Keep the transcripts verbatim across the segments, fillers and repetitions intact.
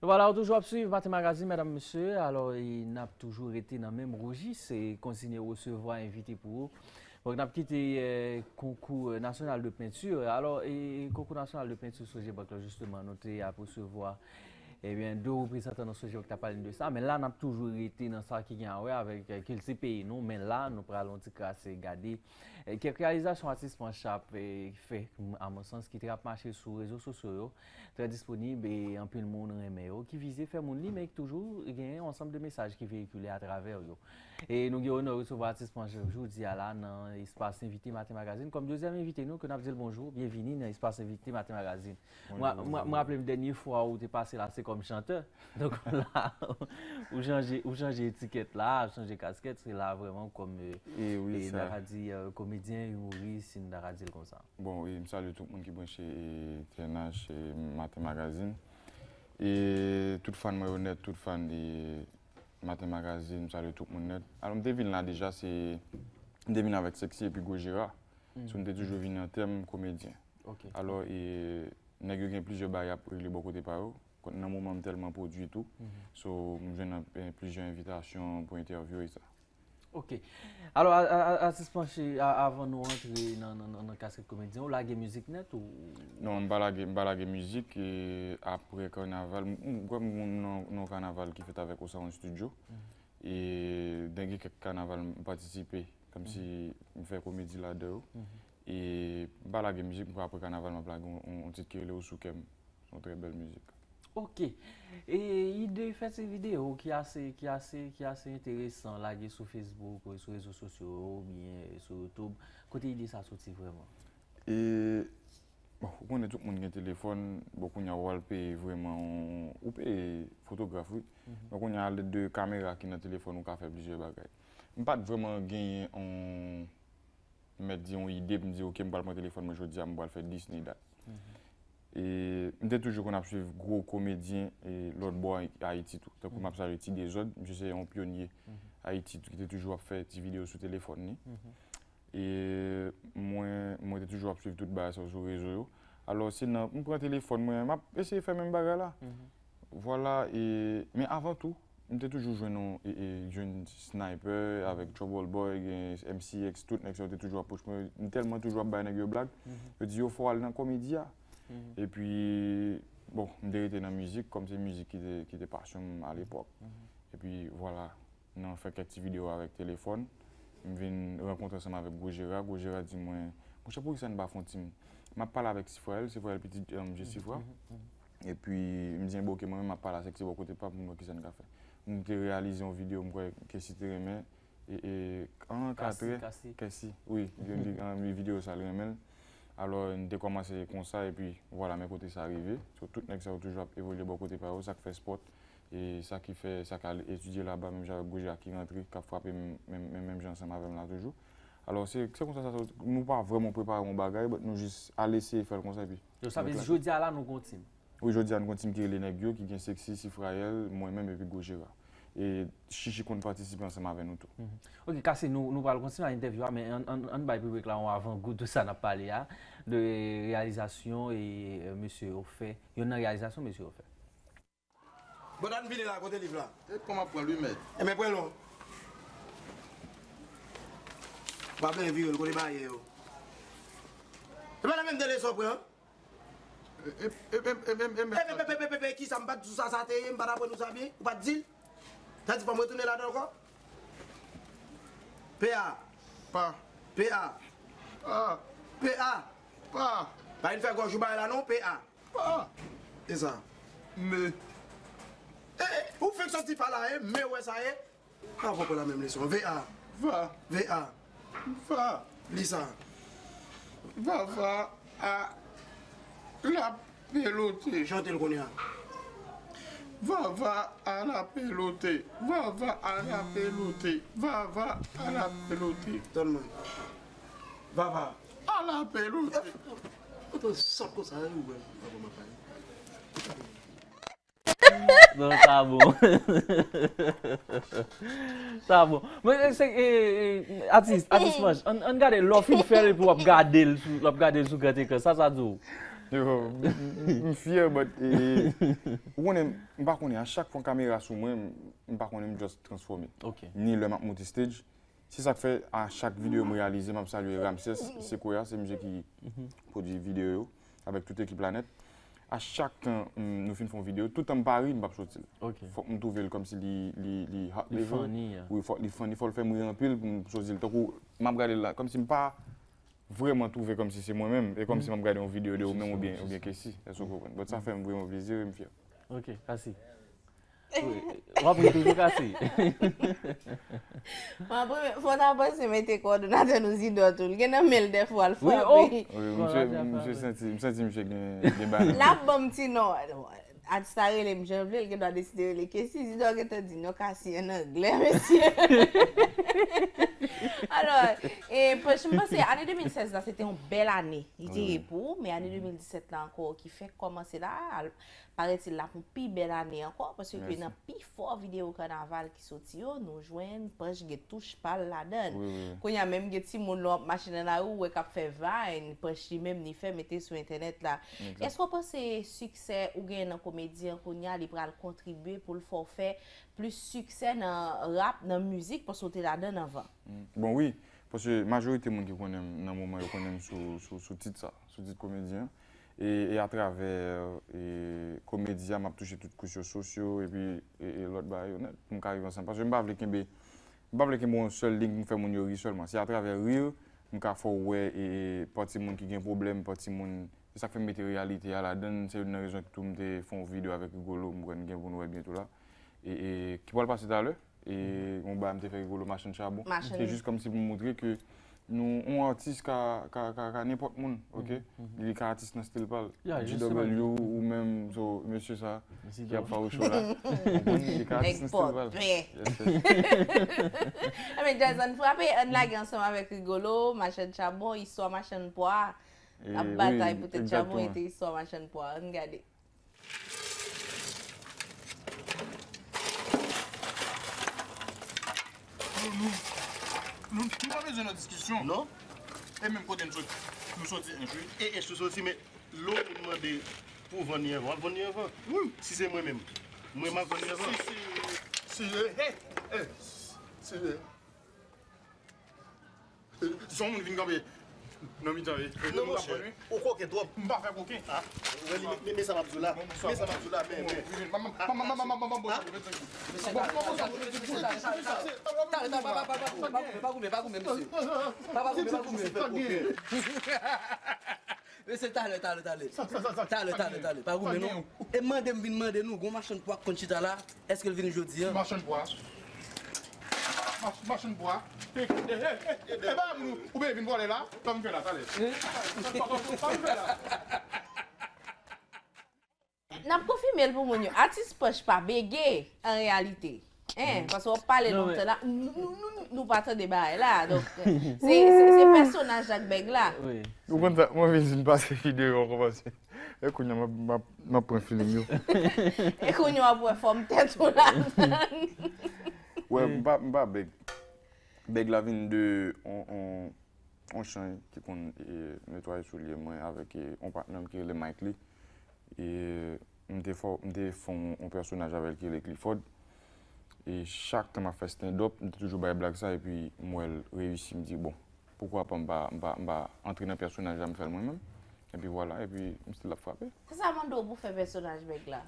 Nou pa la, ou toujou ap swiv Maten Magazine, medam, mesye. Alò, e n ap toujou rete nan menm rejis e kontinye resevwa envite pou ou. Donk, n ap kite, eh, konkou, eh, nasyonal de penti. Alò, e, e konkou nasyonal de penti Sogebank la, jisteman, nou te ap resevwa, ebyen, de reprezantan nan Sogebank k t ap pale n de sa. Men la, n ap toujou rete nan sa ki gen a wè avèk, eh, kilti peyi nou. Men la, nou pral yon ti kras gade, eh, kèk reyalizasyon atis Panch ap, eh, fè, a mon sans, ki te ap mache sou rezo sosyo yo. Trè disponib e anpil moun renmen yo, ki vize fè moun li, men ki toujou gen yon ansanm de mesaj ki veyikile atravè yo. E nou gen onè resevwa atis Panch jodi a la nan espas envite Maten Magazine kòm dezyèm envite nou, ke n ap di l bonjou, byenvini nan espas envite Maten Magazine. Mwen, mwen, mwen raple m dènye fwa ou te pase la, se kòm chantè. Donk la, ou chanje, ou chanje etikèt la, ou chanje kaskèt, se la vrèman kòm, eh, e wi, eh, n ta ka di, eh, komedyen, imoris, si n ta ka di l konsa. Bon, wi, m salye tout moun ki branche, eh, T N H, eh, Maten Magazine. E tout fan mwen yo nèt, tout fan de Maten Magazine, m salye tout moun nèt. Alò, m te vin la deja, se, m te vin avèk Sexy epi Gwo Jera. So, m te toujou vin an tèm komedyen. Alò, e, nèg yo gen plizyè bagay y ap regle bò kote pa yo. Nan moman, m tèlman pwodui tou. So, m jwenn, eh, plizyè envitasyon pou entèvyou e sa. Ok. Alò, a, a, a, atis Panch, a, avan nou antre nan, nan, nan, nan kaskèt komedyen, ou lage mizik nèt ou? Non, m pa lage, m pa lage mizik, e apre kanaval, m, m kwè m nan, nan kanaval ki fèt avèk Osaron Studio. E gen kèk kanaval m patisipe, kòmsi m fè komedi ladan yo. E m pa lage mizik, m kwè apre kanaval m ap lage yon, yon, yon tit ki rele Ou Sou Kè M. Yon trè bèl mizik. Ok. E ide fè ti videyo ki ase, ki ase, ki ase enteresan, lage sou Facebook, sou rezo sosyo yo, oubyen sou YouTube. Kote ide sa soti vrèman? E, bon, ou konnen tout moun gen telefòn, bon, kounye a w al peye vrèman, ou peye fotograf, wi. Men kounye a, alèd de kamera ki nan telefòn, ou ka fè plizyè bagay. M pa t vrèman genyen yon mèt di yon ide pou m di, ok, m pral pran telefòn mwen jodi a, m pral fè dis ni dat. E m te toujou konn ap swiv gwo komedyen e lòt bò Ay-, Ayiti tou. Tankou m ap salye Ti Dezòd, misye se yon pyonye Ayiti tou, ki te toujou ap fè ti videyo sou telefòn li. E mwen, mwen te toujou ap swiv tout bagay sa yo sou rezo yo. Alò, se nan, m pran telefòn mwen, m ap eseye fè menm bagay la. Vwala, e, men avan tou, m te toujou jwenn yon, e, e, jwenn Sniper avèk Trouble Boy, gen M C X, tout nèg sa yo te toujou ap pwòch mwen. M tèlman toujou ap bay nèg yo blag, yo di yo fò al nan komedi a. Epi, bon, m te rete nan mizik, kòm se mizik ki te, ki te pasyon m alepòk. Epi, vwala, nan fè kèk ti videyo avèk telefòn. M vin rankontre ansanm avèk Gwo Jera. Gwo Jera di mwen, "Monchè, poukisa n pa fè yon ti," m ap pale avèk Sifrael, Sifrael pitit, um, Jesifra. Epi, m di, "Enben, ok, mwen menm m ap pale avèk ti bò kote pa pou m wè kisa n ka fè." M te reyalize yon videyo, m kwè Kesi te renmen. E, e, an, Kasi, Katrè, Kasi. Kesi, wi, li, li, an, videyo sa, l renmen l. Alò, n te kòmanse konsa, epi, vwala, men kote sa rive. So, tout nèg sa yo toujou ap evolye bò kote pa yo, sa k fè spòt. E sa ki fè, sa k al etidye laba, menm jan avèk Gwo Jera ki rantre, k ap frape menm, menm, menm, menm jan ansanm avè m la toujou. Alò, se, se konsa sa, nou pa vrèman prepare yon bagay, but nou jis al eseye fè l konsa, epi. Donk, sa vle di, jodi a la, nou gon team? Wi, jodi a, nou gon team ki rele nèg yo, ki gen Sexy, Sifrael, mwen menm, epi Gwo Jera. E Chichi konn patisipe ansanm avè nou tou. Ok, Kasi, nou, nou pral kontinye entèvyou a, men ann, ann, ann bay piblik la yon avangou de sa n ap pale a, de reyalizasyon e, e, mesye yo fè, youn nan reyalizasyon mesye yo fè. Bon, ann vini la, kote liv la? E kòman pran li, mèt? Enben, pran l non. W ap byen vire l, kote baryè yo? E pa la menm de leson pran? E, e, e, e, e, e, mèt. E, e, e, e, e, e, kisa m pa t di w sa, sa te ye, m pa t aprann ou sa byen, ou pa t di l? Sa di fò m retounen ladan ankò? P A. Pa. P A. Pa. P A. Pa. Pa vin fè gòj ou bagay la non, P A. Pa. E sa. Me. E, e, ou fenk soti pa la, e, me wè sa ye. Avan pran la menm leson. V A. Va. V A. Va. Li sa. Vava a la pelote. Chante l kounye a. Vava a la pelote. Vava a la pelote. Vava a la pelote. Tann mwen. Vava. A la pelote. Ou te sòt konsa, wi, ou wè, ou wè, ou wè. Non, sa bon. Sa bon. Men, e, se, e, e, atis, atis Manch, ann, ann gade, lè w fin fè l, epi w ap gade l sou, w ap gade l sou gran ekran, sa, sa di w? Yo, m, m, m fyè, but, e, ou konnen, m pa konnen, a chak fwa kamera sou mwen, m, m pa konnen, m just transfòme. Ok. Ni lè m ap monte stage. Se sa k fè, a chak videyo m reyalize, m ap salye Ramses Sequoia, se misye ki pwodui videyo yo, avèk tout ekip la nèt. A chak tan, m, nou fin fè yon videyo, tout tan m pa ri, m p ap soti l. Ok. Fòk m twouve l kòmsi li, li, li hot level. Li funny, yeah. Wi, fòk li funny, fòk l fè m ri anpil pou m soti l. Tankou, m ap gade l la, kòmsi m pa vrèman twouve kòmsi se mwen menm, e kòmsi m ap gade yon videyo de ou menm oubyen, oubyen Kessy, èske w konprann? But sa fè m vrèman plezi, e m fyè. Ok, Cassie. Wi. W ap ri toujou, Cassie. Mwen, premye, fò n avanse mete kòdonatè nou Zidor tou. L gen nan men l dèfwa, l frape. Wi, oh! Wi, misye, misye santi, m santi misye gen, gen bagay. L ap ban m ti non. Atis la rele m jan l vle, l gen dwa deside rele Kessy. Zidor gentan di non, Cassie an anglè, mesye. Alò, e, Punch, m panse ane de mil sèz la, se te yon bèl ane. Li te ye pou ou, men ane de mil disèt la ankò ki fèk kòmanse la, al, parètil l ap yon pi bèl ane ankò, paske ke nan pi fò videyo kanaval ki soti yo, nou jwenn Punch gen touch pa l ladan l. Wi, wi. Kounye a menm gen timoun lè w ap mache nan lari, ou wè k ap fè Vine, Punch li menm li fè mete sou entènèt la. Exact. Èske w panse siksè ou genyen nan komedi an kounye a, li pral kontribye pou l fè w fè plis siksè nan rap, nan mizik, paske w te ladan l anvan? Mm. Bon, wi, paske majorite moun ki konnen m nan moman yo konnen m sou, sou, sou tit sa, sou tit komedi an. E, e atravè, e, komedi a, m ap touche tout kouch yo, sosyo, epi, e, e lòt bagay yo nèt, pou m ka viv ansanm. Paske m pa vle kenbe, m pa vle kenbe yon sèl liy pou m fè moun yo ri sèlman. Se atravè ri, m ka fè w wè, e, e, pati moun ki gen pwoblèm, pati moun, se sa k fè m mete reyalite a ladan l, se youn nan rezon ki tou m te fè yon videyo avèk Rigolo, m kwè n gen pou n wè byento la. E, e, ki pral pase talè, e yon bagay m te fè Rigolo, Machann Chabon. Se jis kòmsi pou m montre ke nou, yon atis ka, ka, ka, ka nenpòt moun, ok? Li ka atis nan stil pa l. G W ou menm, so, mesye sa, ki ap fawocho la. Ou konprann? Li ka atis nan stil pa l. Yes, yes. Ebyen, Jazz, ann frape, ann lage ansanm avèk Rigolo, Machann Chabon, istwa machann pwa. N ap batay pou tèt chabon, e te istwa machann pwa. Ann gade. Nou, nou, nou, nou pa bezwen nan diskisyon. Non. E menm kote n sot-, nou soti ench wi. E ench nou soti, men lè w vin mande pou vann li anvan, w ap vann li anvan. Wi. Si se mwen menm, mwen m ap vann li anvan. Si, si, si, eh, eh, si, Se yon moun vin kanpe nan mitan, e, e, non, monchè, ou koken twòp. M pa fè koken. Ah, men, men, men sa m ap di w la. Men sa m ap di w la, men, men. Mesye, talè, talè, talè, pa, pa, pa, pa, pa goumen, pa goumen, pa goumen, mesye. Pa, pa goumen, pa goumen. Mesye, talè, talè, talè. Talè, talè, talè. Pa goumen, non. E mande m vin mande nou, gon machann pwa k konn chita la, èske l vini jodi a? Machann pwa. Mach-, machann pwa. E, e, e, e, e, ba moun ou, ou ben vin vòlè la, sa m fè la, talè. Sa m fè la. N ap konfime l pou moun yo. Atis Punch pa bege, an reyalite. Hein, paske w ap pale lontan la, nou, nou, nou, nou pa tande bagay la. Donk, se, se, se pèsonaj ak bèg la. Wi. Ou konn sa, mwen vin di n pase videyo an kòmanse. E kounye a, m ap, m ap, m ap pran feeling yo. E kounye a, w ap wè fòm tèt ou la. Wè, m pa, m pa bèg. Bèg la vin de on, on, on chan ki konn, e, netwaye soulye mwen avèk, e, on patnè m ki rele Mike Lee. E m te fè, m te fè yon, yon pèsonaj avè l ki rele Clifford. E chak tan m ap fè stand-up, m te toujou bay blag sa, epi m wè l reyisi, m di, bon, poukwa pa m pa, m pa, m pa antre nan pèsonaj la, m fè l mwen menm. Epi vwala, epi m still ap frape. Sa sa mande w pou fè pèsonaj bèg la?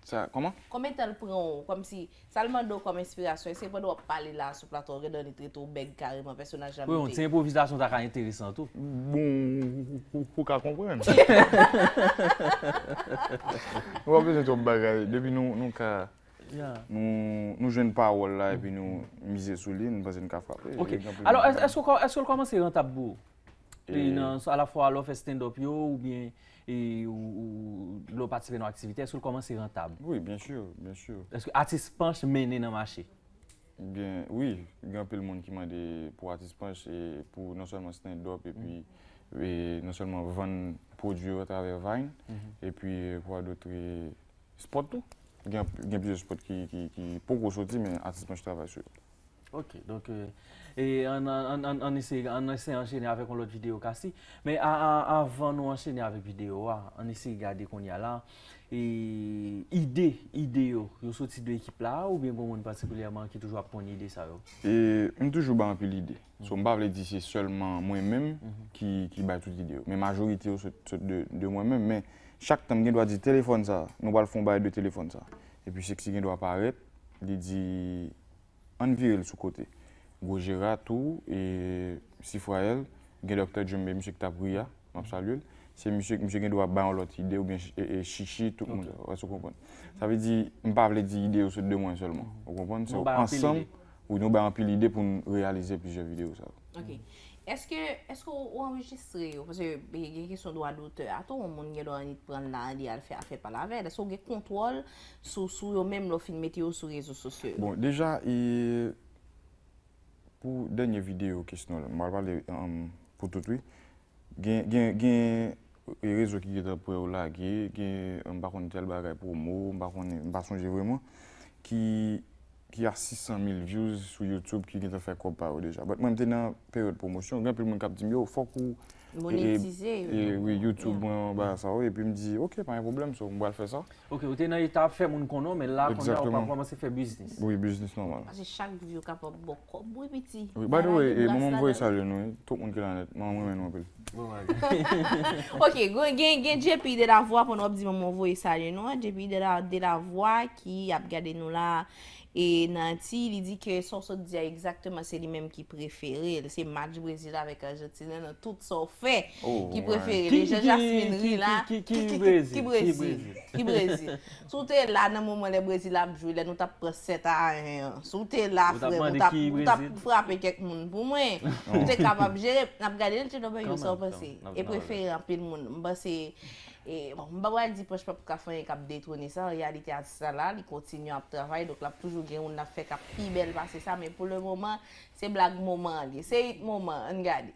Sa, kòman? Konbyen tan l pran w, kòmsi, sa l mande w kòm enspirasyon? Èske pandan w ap pale la sou plato a, ou gentan annik rete w bèg kareman, pèsonaj la mete? Wi, yon ti enpwovizasyon ta ka enteresan tou. Bon, ou, ou, ou, ou ka konprann. Ou pa bezwen twòp bagay. Depi nou, nou ka, nou, nou jwenn pawòl la, epi nou mize sou li, nou panse n ka frape. Ok. Alò, èske, èske w kò-, èske l kòmanse rantab pou ou? E nan, alafwa lè w fè stand-up yo, oubyen, e, ou, ou, lè w patisipe nan aktivite, èske l kòmanse rantab? Wi, byen si, byen si. Èske Atis Panch mennen nan mache? Byen, wi, gen anpil moun ki mande pou Atis Panch, e pou non sèlman stand-up, epi, e non sèlman vann pwodui yo atravè Vine, epi, e, kwa dòt, e, spot tou. Gen, gen plizyè spot ki, ki, ki poko soti, men Atis Panch travay sou yo. Ok, donk, euh, e ann, ann, ann, ann eseye, ann eseye anchene avèk yon lòt videyo, Cassie. Men a, a, avan nou anchene avèk videyo a, ann eseye gade kounye a la, e ide, ide yo, yo soti de ekip la, oubyen gen moun patikilyèman ki toujou ap ponn ide sa yo? E m toujou bay anpil ide. So, m pa vle di se sèlman mwen menm ki, ki bay tout ide yo. Men majorite yo sot, sot de, de mwen menm. Men chak tan m gen dwa di telefòn sa, nou pral fè yon bagay de telefòn sa. Epi Sexy gen dwa parèt, li di, ann vire l sou kote. Gwo Jera tou, e Sifrayèl, gen Dòktè Jumbe, misye ki t ap ri a, m ap salye l. Se misye, misye gen dwa bay yon lòt ide, oubyen e, e Chichi, tout moun, wè, si w konprann. Sa vle di, m pa vle di ide yo sot de mwen sèlman. Ou konprann? Se ansanm, wi, nou bay anpil ide pou n reyalize plizyè videyo sa yo. Ok. Èske, èske w, w anrejistre yo? Paske gen kesyon dwa dotè a tou, yon moun gen dwa annik pran l la, li al fè afè pa l avè l. Èske w gen kontwòl sou, sou yo menm lè w fin mete yo sou rezo sosyo yo? Bon, deja, e, pou dènye videyo kesyon la, m pral pale um, pou tout, wi. Gen, gen, gen rezo ki gentan prè yo lage, gen, m pa konn tèl bagay pwomo, m pa konnen, m pa sonje vrèman, ki, ki a sis san mil views sou YouTube ki gentan fè kòb pa yo deja. But mwen, m te nan peryòd pwomosyon, gen anpil moun k ap di m, yo, fòk ou monetize, e, wi, YouTube mwen, bagay sa yo, epi m di, ok, pa gen pwoblèm, so, m pral fè sa. Ok, ou te nan eta ap fè moun konnen w, men la kounye a ou pral kòmanse fè biznis. Wi, biznis nòmal. Paske chak view kapab ba w kòb, wi, piti. Wi, by the way, e, manman m voye salye nou, wi. Tout moun ki la nèt, manman m renmen nou anpil. Ok, gen, gen, gen J P de la Voix pandan w ap di manman w voye salye nou an. J P de la, de la Voix ki ap gade nou la, e Nanti, li di ke sa w sot di a egzakteman se li menm ki prefere l. Se match Brezil avèk Ajantin nan nan tout sa w fè ki prefere l. E jan Jasmine ri la, ki, ki, ki, ki Brezil? Ki Brezil? Ki Brezil? Si w te la nan moman lè Brezil ap jwe, lè nou t ap pran sèt a en an, si w te la, frè m, ou t ap, ou t ap frape kèk moun pou mwen. Ou te kapab jere, n ap gade l, ti dobe yo, sa w panse? E prefere anpil moun. M panse, e, bon, m pa pral di Panch p ap ka fè anyen k ap detwone sa, an reyalite atis la la, li kontinye ap travay, donk l ap toujou gen youn l ap fè k ap pi bèl pase sa, men pou le moman, se blag moman an li. Se it moman, ann gade.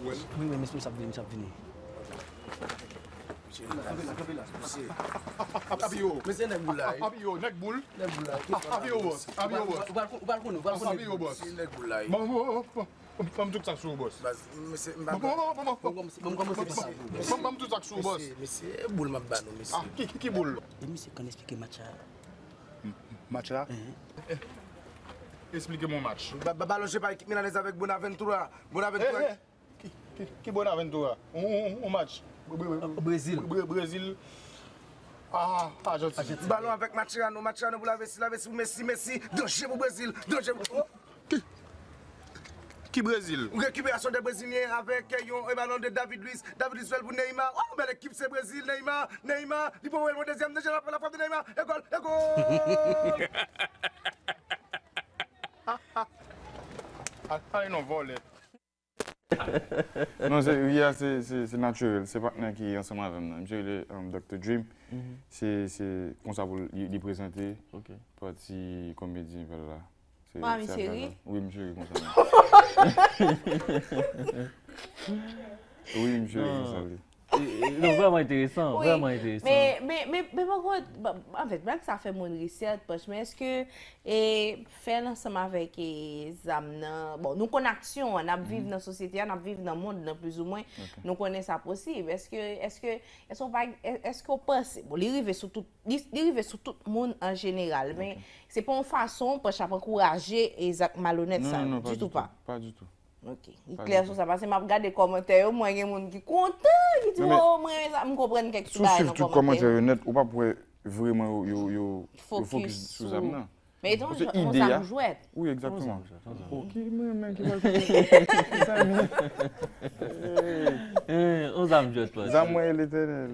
Wi, wi, mesye, misye ap vini, misye ap vini. Api yo. Mesye nèg boul la, wi. Api yo, nèg boul. Nèg boul la. Api yo, bòs. Api yo, bòs. Ou pral konnen, ou pral konnen. Api yo, bòs. Mesye nèg boul la, wi. Bon, bon, bon, bon, bon. Ban m tout sa k sou ou, bòs. Baz, mesye, m pa. Bon, bon, bon, bon, bon. Ban m tout sa k sou ou, bòs. Mesye, mesye, boul m ap ba nou, mesye. Ah, ki, ki, ki boul? E misye konn esplike match la. Match la? Esplike m yon match. Ba, ba, balon je pa ekip Milanèz avèk Bonaventura. Bonaventura. Ki, ki, ki Bonaventura? On, on, on match. Brezil. Brezil. Ah, Ajantin. Balon avèk Mascherano, Mascherano pou Lavezzi, Lavezzi pou Messi, Messi, danje pou Brezil, danje pou. Ki, ki Brezil? Récupération des Brésiliens avec yon balon de David Luiz, David Luiz fè l pou Neymar. Oh, bèl ekip se Brezil, Neymar, Neymar, li pou voye l pou dezyèm, dezyèm, la frappe de Neymar, e gòl, e gòl! Ay non, vòlè. Non, se, wi, a, se, se, se natirèl. Se patnè ki ansanm avè m nan. Misye rele um, Dòktè Dream. Se, se konsa pou li, li prezante pati komedi nouvèl la. Se, ah, misye ri? Wi, misye ri konsa menm. Wi, misye ri konsa, wi. Non, vrèman enteresan, vrèman enteresan. Men, men, men, men pa kont, anfèt, blag sa fè moun ri sèt, Panch, men èske e fè l ansanm avèk e zam nan, bon, nou konn aksyon an, n ap viv nan sosyete a, n ap viv nan mond nan plizoumwen, nou konnen sa posib. Èske, èske, èske w pa, èske w panse, bon, li rive sou tout, li, li rive sou tout moun an jeneral, men se pa yon fason Panch ap ankouraje e zak malonèt sa yo, ditou pa. Pa ditou. Ok. Li klè sou sa, paske m ap gade kòmantè yo, m wè gen moun ki kontan, ki di, oh, mwen renmen sa, m konprann kèk ti bagay nan kòmantè yo. Si w swiv tout kòmantè yo nèt, ou p ap wè vreman yo, yo, yo, yo fokis sou zam nan. Men se yon zam jwèt. Wi, egzakteman. Ok, mwen menm ki pral fè sa. On zam jwèt, pa. Zam mwen e Letènèl.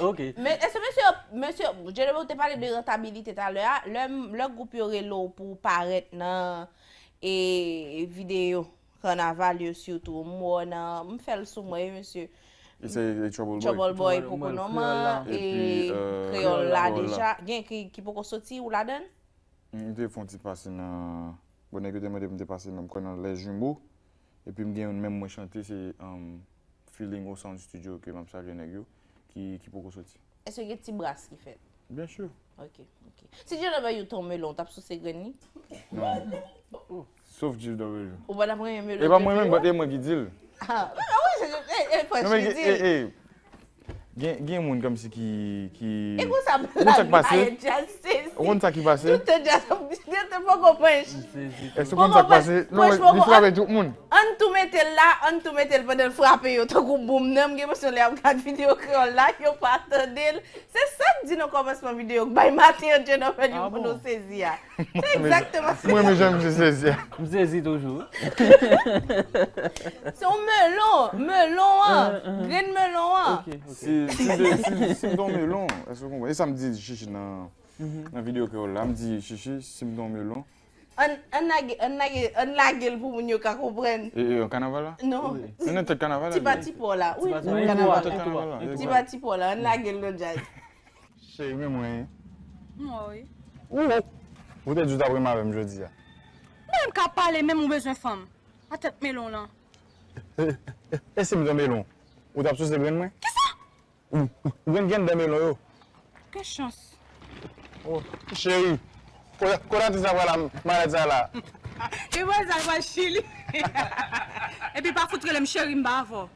Ok. Men èske mesye, mesye, Jeremy, ou te pale de rentabilite talè a, lè, lè gwoup yo rele w pou w parèt nan e videyo kanaval yo sitou. M wè w nan, m fè l sou mwen wi mesye. Trouble Boy, Trouble Boy, Poko Nòmal, e Kreyòl la deja. Gen ki, ki poko soti, ou ladan l? M te fè yon ti pase nan, bon, nèg yo te mande pou m te pase nan, m kwè nan Les Jumeaux. Epi m gen youn menm mwen chante, se um, Feeling au Sound Studio ke m ap salye nèg yo, ki, ki poko soti. Èske gen ti bras ki fèt? Byen si. Ok, ok. Si Jada bay ou ton melon, w t ap souse grenn li? Non. Sof Jada Bello. Ou pa t ap renmen melon? E pa mwen menm, but e mwen ki di l. Ah, ah, wi, se e, e, Non, men ki di. E, e, gen, gen moun kòmsi ki, ki... E konsa, Ou konn sa k pase? Jazz sezi. Ou konn sa ki pase? Tout tan Jazz ap di, te poko pranch. Èske ou konn sa k pase? Non, Franchman, li frape tout moun. Ann tou mete l la, ann tou mete l pandan l frape yo, tankou boum nan, m gen enpresyon lè y ap gad videyo kreyòl la, yo pa tande l. Se sa k di nan kòmansman videyo, bay maten an, Jennifer, di Ah pou bon? Nou sezi a. Se egzakteman sa. Mwen, men jan misye sezi a. M sezi toujou. Se yon melon, melon an, grenn melon an. Ok, ok. Si, si, si, si m ton melon, èske ou konprann? E sa m di Chichi nan, nan videyo kreyòl la. M di, Chichi, si m ton melon. Ann, ann lage, ann lage, ann lage l pou moun yo ka konprann. E, e, an kanaval la? Non. Nou nan tèt kanaval la? Ti pa ti pò la. Wi, Ti pa ti nou pò. kanaval. Tèt kanaval la. Ti pa ti pò la, ann lage l nan jazz. Cheri, men mwen. Mwen wi. Ou, ou te di w t ap renmen avè m jodi a. Mwen menm k ap pale, menm ou bezwen fanm. A tèt melon lan. E si m ton melon? Ou t ap souse grenn mwen? Kisa? Ou, ou, ou konn grenn dan melon yo? Ke chans. Oh, cheri, kote kote atis la pral la, malad sa la? Li wè sa pral chili. Epi pa fout rele m cheri m pa avè w.